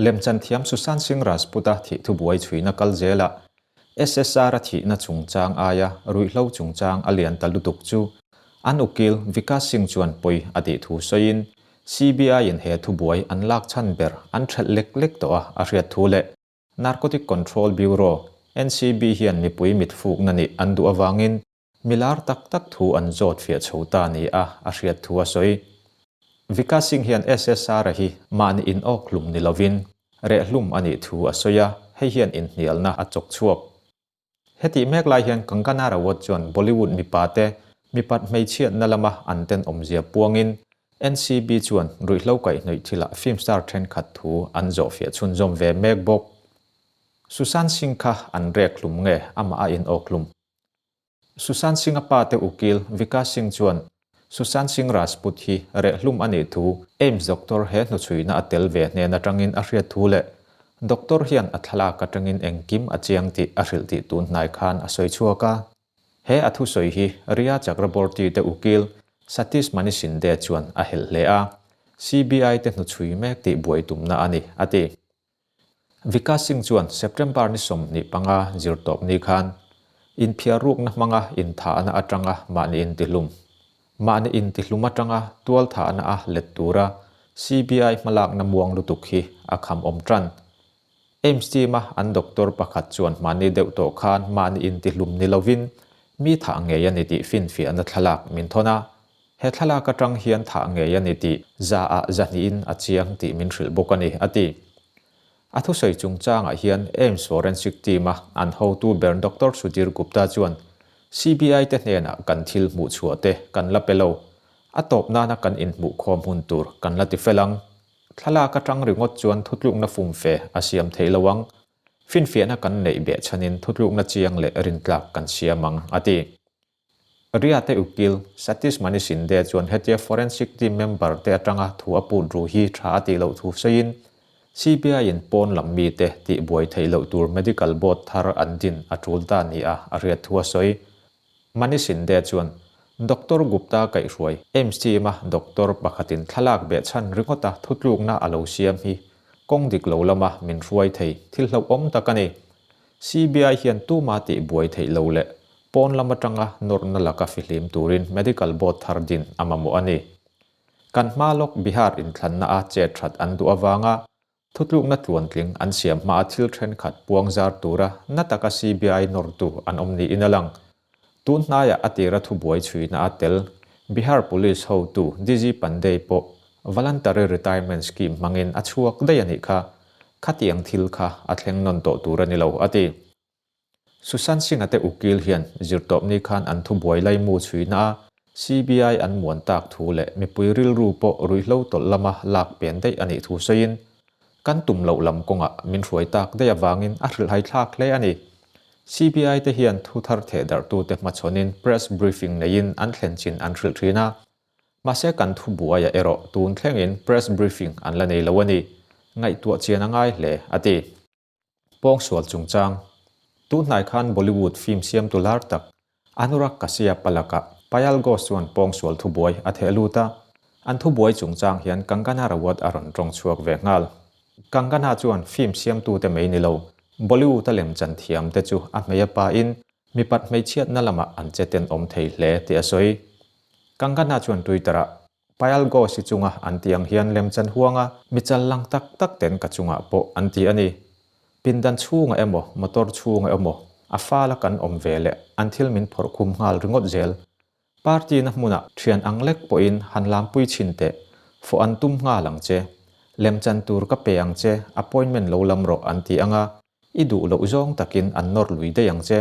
Lemchan thiam Sushant Singh Rajput-a thih thubuai chhuina kal zelah SSR-a thihna chungchang aia ruihhlo chungchang a lian ta lutuk chu an ukil Vikas Singh chuan pawi a tih thu sawiin CBI-in he thubuai an lak chhan ber an ṭhelh lek lek tawh a a hriat thu leh Narcotic Control Bureau, NCB, hian mipui mitfukna nih an duh avangin Mi lar tak tak thu an zawt fiah chho ta ni a a hriat thu a sawi. Vikas Singh hian SSR-a hi mahni in awk hlum ni lovin reh hlum a nih thu a sawi a, hei hian inhnialna a chawk chhuak. Hetih mek lai hian Kangana Rawat chuan Bollywood mipa te mipat hmeichhiatna lama an tenawmzia puangin NCB chuan ruihhlo kaihhnawih thilah film star thenkhat thu an zawh fiah chhunzawm ve mek bawk. Sushant Singh kha an rek hlum nge amah a in awk hlum? Sushant Singh-a pa te ukil Vikas Singh chuan Sushant Singh Rajput hi rehhlum a nih thu AIIMS doctor he hnuchhuihna a tel ve hnen atangin a hriat thu leh doctor hian a thlalak atangin engkim a chiang tih a hrilh tih tun hnai khan a sawi chhuak a. He a thusawi hi Riya Chakraborty te ukil Satish Mani Shinde chuan a helh hle a, CBI te hnuchhui mek tih buai tumna a ni, a ti. Vikas Singh chuan September ni 25 zirtawp ni khan inphiar rukna hmanga inthahna atanga mahni intihlum, mahni intihlum atanga tualthahna a let tura CBI hmalakna muang lutuk hi a kham awm tan. AIIMS team-a an doctor pakhat chuan mahni deuh tawh khan mahni intihlum ni lovin mi thah ngei a ni tih finfiahna thlalak min thawn a. He thlalak atang hian thah ngei a ni tih zaah zahnihin a chiang tih min hrilh bawk a ni, a ti. A thusawi chungchangah hian AIIMS Forensic Team-a an hotu ber Doctor Sudhir Gupta chuan CBI te hnenah kan thil hmuh chhuah te kan la pe lo. A tawp nana kan inhmuhkhawm hun tur kan la ti fel ang. Thlalak atang ringawt chuan thutlukna fumfe a siam theih lo ang. Finfiahna kan neih behchhanin thutlukna chiang leh rintlak kan siam ang, a ti. Ria te ukil, Satish Mani Shinde chuan hetia forensic team member te atanga thu a put ru hi tha a tih loh thu sawiin, CBI in pawn lam mite tih buai theih loh tur medical board thar an din a tul ta nia a hriat thu a sawi. Mani Shinde chuan, Doctor Gupta kaihhruai, AIIMS team-a doctor pakhatin thlalak behchhan ringawta thutlukna a lo siam hi kawng dik lo lama min hruai thei thil hlauhawm tak a ni. CBI hian tuma tih buai theih lo leh Pawn lam atanga nawrhna laka fihlim turin Medical Board thar din a mamawh a ni. Kan hma lawk Bihar inthlanna a chet that an duh avanga thutlukna tluantling an siam hmaa thil thenkhat puang zar tura na taka CBI nawrtu an awm niin a lang. Tun hnaiah a tira thubuai chhuina a tel Bihar Police hotu DG Pandey pawh Voluntary Retirement Scheme hmangin a chhuak daih a nih kha. Khatiang thil kha a thleng nawn tawh tur a ni lo, a ti. Sushant Singh-a te ukil hian zirtawpni khan an thubuai laimu chhuina a CBI an muan tak thu leh mipui rilru pawh ruihhlo tawlh lama lak pen daih a nih thu sawiin, Kan tum loh lam kawngah min hruai tak daih avangin a hrilhhai thlak hle a ni. CBI te hian thu thar thehdarhtute hmachhawnin press briefing neiin an thlen chin an hrilh thin a. Mahse kan thubuaiah erawh tun thlengin press briefing an la nei lo a ni. Ngaihtuah chian a ngai hle, a ti. Pawngsual chungchang. Tunhnai khan Bollywood film siamtu lar tak Anurag Kashyap-a lakah Payal Ghosh chuan pawngsual thubuai a theh lut a, an thubuai chungchang hian Kangana Rawat a rawn tawng chhuak ve nghal. Kangana chuan film siamtute mai ni lo, Bollywood-a lemchan thiamte chu a hmei a pain mipat hmeichhiatna lamah an che tenawm thei hle tih a sawi. Kangana chuan Twitter-ah, Payal Ghosh hi chunga an tih ang hian lemchan huanga mi chal lang tak tak ten ka chungah pawh an ti a ni. Pindan chhungah emaw, motor chhungah emaw a fala kan awm ve leh an thil min phawrh khum nghal ringawt zel. Party na hmunah thian ang lek pawhin han lampui chhin teh, fawh an tum nghal ang che. Lemchan tur ka pe ang che, appointment lo lam rawh an ti anga i duh loh zawng takin an nawr lui daih ang che.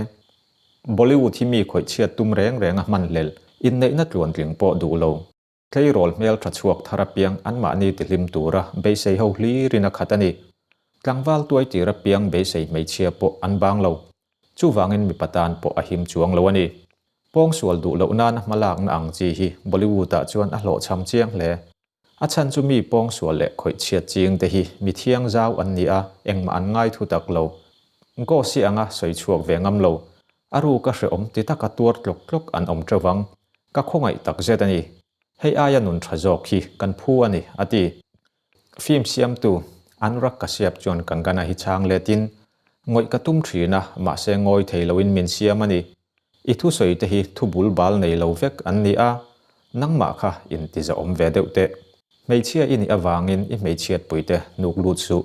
Bollywood hi mi khawih chhiat tum reng reng a hman hlel, inneihna tluantling pawh duh lo. Tleirawl hmel tha chhuak thar apiang anmahni tihlim tura beisei ho hlirin a khat a ni. Tlangval tuai tir apiang beisei hmeichhia pawh an bang lo. Chuvangin mipa tan pawh a him chuang lo a ni. Pawngsual duh loh nana hmalakna ang chi hi Bollywood-ah chuan a hlawhchham chiang hle. A chhan chu mi pawngsual leh khawih chhiat ching te hi mi thiang zau an ni a, engmah an ngai thu tak lo. Ghosi anga sawi chhuak ve ngam lo. A ruka hrehawm ti taka tuar tlawk tlawk an awm teuh vang. Ka khawngaih tak zet a ni. Hei aia nun tha zawk hi kan phu a ni, a ti. Film siamtu Anurag Kashyap chuan Kangana hi chhang letin, Ngawih ka tum thin a, mahse ngawi thei loin min siam a ni. I thusawi te hi thu bul bal nei lo vek an ni a, nangmah kha intizaawm ve deuh teh. Hmeichhia i nih avangin i hmeichhiatpuite hnuk lut suh.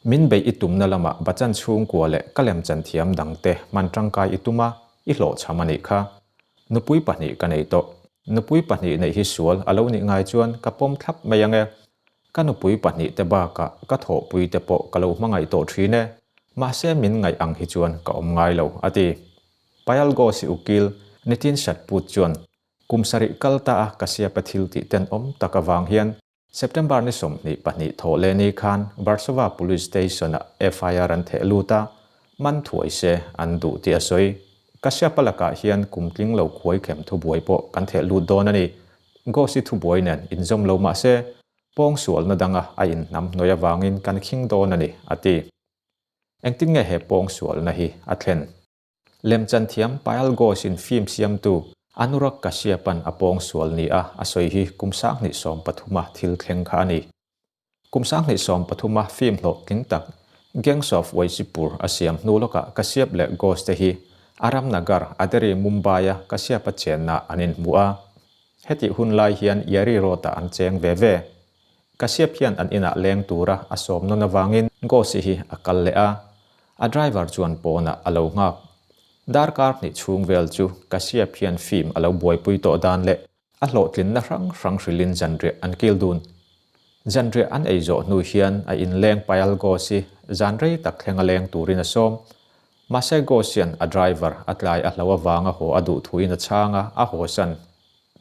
Min beih i tumna lamah Bachchan chhungkua leh ka lemchan thiam dangte hman tangkai i tum a, i hlawhchham a nih kha. Nupui pahnih ka nei tawh. Nupui pahnih neih hi sual a lo nih ngai chuan ka pawm thlap mai ang e. Ka nupui pahnih te bakah ka thawhpui te pawh ka lo hmangaih tawh thin e. Mahse min ngaih ang hi chuan ka awm ngai lo, a ti. Payal Ghosh-i ukil Nitin Shatput chuan kum sarih kal ta a ka siapa thil tih tenawm tak avang hian September ni 22 thawh leh ni khan Varsova Police Station-ah FIR an theh lut a, man thuai se an duh tih a sawi. Kashyapa lakah hian kum tling lo khuai khem thubuai pawh kan theh lut dawn a ni. Ghosi thubuai nen inzawm lo mah se, pawngsualna danga a inhnam hnawih avangin kan khing dawn a ni, a ti. Engtin nge he pawngsualna hi a thlen? Lemchan thiam Payal Ghosh-in film siamtu Anurag Kashyap-a'n a pawngsual ni a a sawi hi kum 2013 a thil thleng kha a ni. Kum 2013 a film hlawhtling tak Gangs of Wasseypur a siam hnu lawkah Kashyap leh Ghosh te hi Aram Nagar, Andheri, Mumbai-a Kashyap-a chenna an inhmu a. Hetih hun lai hian Yari Road-ah an cheng ve ve. Kashyap hian an inah leng tura a sawm nawn avangin Ghosi hi a kal leh a, a driver chuan pawnah a lo nghak. Darkar hnih chhung vel chu Kashyap hian film a lo buaipui tawh dan leh a hlawhtlinna hrang hrang hrilhin zanriah an kil dun. Zanriah an ei zawh hnu hian a inleng Payal Ghosi zan rei tak thlenga leng turin a sawm. Mahse Ghosh hian a driver a tlai a hlo avanga haw a duh thuin a chhang a, a hawsan.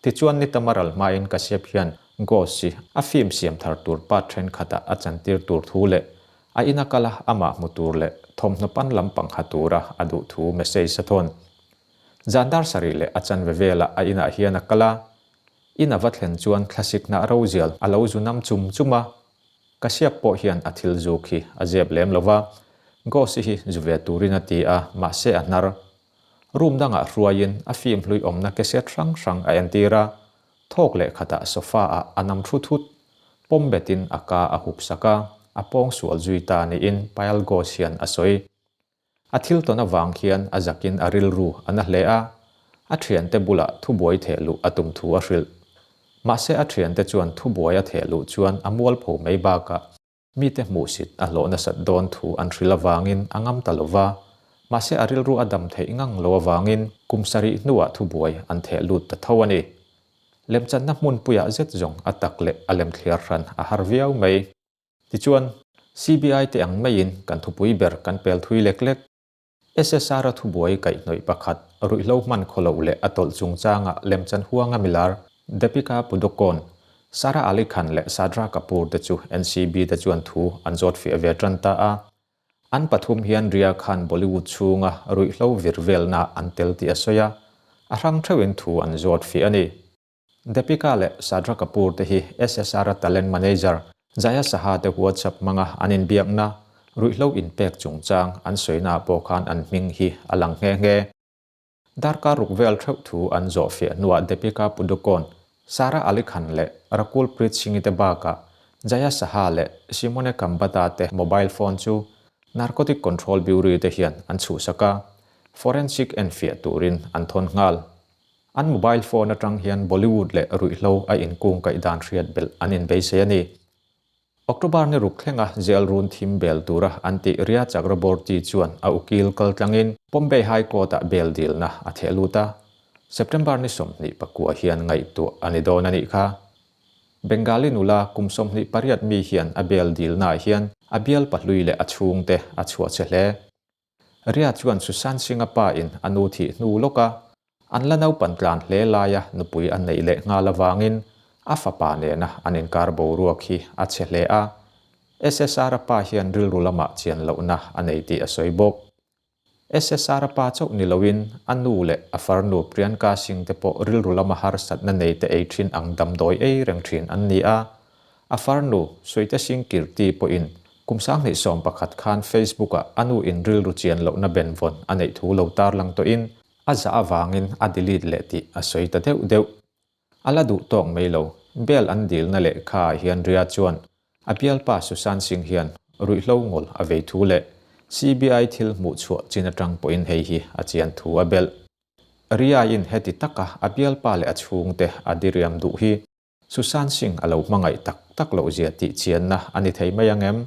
Tichuan ni tama ral hmain Kashyap hian Ghosh hi a film siam thar tur part thenkhatah a chantir tur thu leh a ina kala amah hmu tur leh thawmhnaw pan lampang ha tura a duh thu message a thawn. Zan dar sarih leh a chanve velah a inah hian a kal a, in a va thlen chuan thlasik hnah rozial a lo zu nam chum chum a, Kashyap pawh hian a thil zuk hi a zep lem lo va, Ghosh hi zu ve turin a ti a, mahse a hnar. Room dangah hruaiin a film hlui awmna cassette hrang hrang a entir a, thawk leh khatah sofa ah a nam thu thut. Pawm betin a ka a hup sak a, a pawng sual zui ta niin Payal Ghosh hian a sawi. A thil tawn avang hian a zakin a rilru a na hle a, a thiante bulah thubuai theh luh a tum thu a hrilh. Mahse a thiante chuan thubuai a theh luh chuan a mualpho mai bakah Mite hmuhsit a hlawh nasat dawn thu an hrilh avangin a ngam ta lo va, mahse a rilru a dam theih ngang lo avangin kum sarih hnuah thubuai an theh lut ta tho a ni. Lemchanna hmunpuiah zet zawng a tak leh a lemthliar hran a har viau mai. Tichuan, CBI te ang maiin kan thupui ber kan pel thui lek lek. SSR-a thubuai kaihhnawih pakhat ruihhlo hman khawloh leh a tawlh chungchanga lemchan huanga milar Deepika Padukone, Sara Ali Khan leh Shraddha Kapoor te chu NCB te chuan thu an zawt fiah ve tan ta a. An pathum hian Rhea Khan Bollywood chhunga ruihhlo vir velna an tel tih a sawi a, a hrang theuhin thu an zawt fiah a ni. Deepika leh Shraddha Kapoor te hi SSR-a talent manager Jaya Saha te WhatsApp hmanga an inbiakna, ruihhlo inpek chungchang an sawinaah pawh khan an hming hi a lang nghe nghe. Darkar ruk vel theuh thu an zawh fiah hnuah Deepika Padukone, Sara Ali Khan leh Rakul Preet Singh-i te bakah Jaya Saha leh Simone Kambata te mobile phone chu Narcotic Control Bureau te hian an chhuhsak a, forensic enfiah turin an thawn nghal. An mobile phone atang hian Bollywood leh ruihhlo a inkung kaih dan hriat belh an inbeisei a ni. October ni ruk thlenga jail run thim bel tura an tih Rhea Chakraborty chuan a ukil kal tlangin Bombay High Court-ah bail dilna a theh lut a. September ni 24 hian ngaihtuah a ni dawn a nih kha. Bengali nula kum 28 mi hian a bail dilnaah hian a bial pahlui leh a chhungte a chhuah che hle. Rhea chuan Sushant Singh-a pa in a nu thih hnu lawka an la naupan tlan hle laia nupui a neih leh nghal avangin a fapa nena an inkar boruak hi a chhe hle a, SSR-a pa hian rilru lamah chian lohna a nei tih a sawi bawk. SSR-a pa chauh ni loin a nu leh a farnu Priyanka Singh te pawh rilru lama harsatna nei te ei thin ang damdawi ei reng thin an ni a, A farnu, Suite Singh Kirti pawhin kum 2011 khan Facebook-ah a nu in rilru chian lohna benvawn a neih thu lo tarlang tawhin a zah avangin a delete leh tih a sawi ta deuh deuh. A la duh tawk mai lo, bail an dilna lehkhaah hian Rhea chuan. A bialpa Sushant Singh hian ruihhlo ngawl a vei thu leh CBI thil hmuh chhuah chin atang pawhin hei hi a chian thu a belh. Ria-in heti taka a bialpa leh a chhungte a diriam duh hi Sushant Singh a lo hmangaih tak tak loh zia tih chianna a ni thei mai ang em?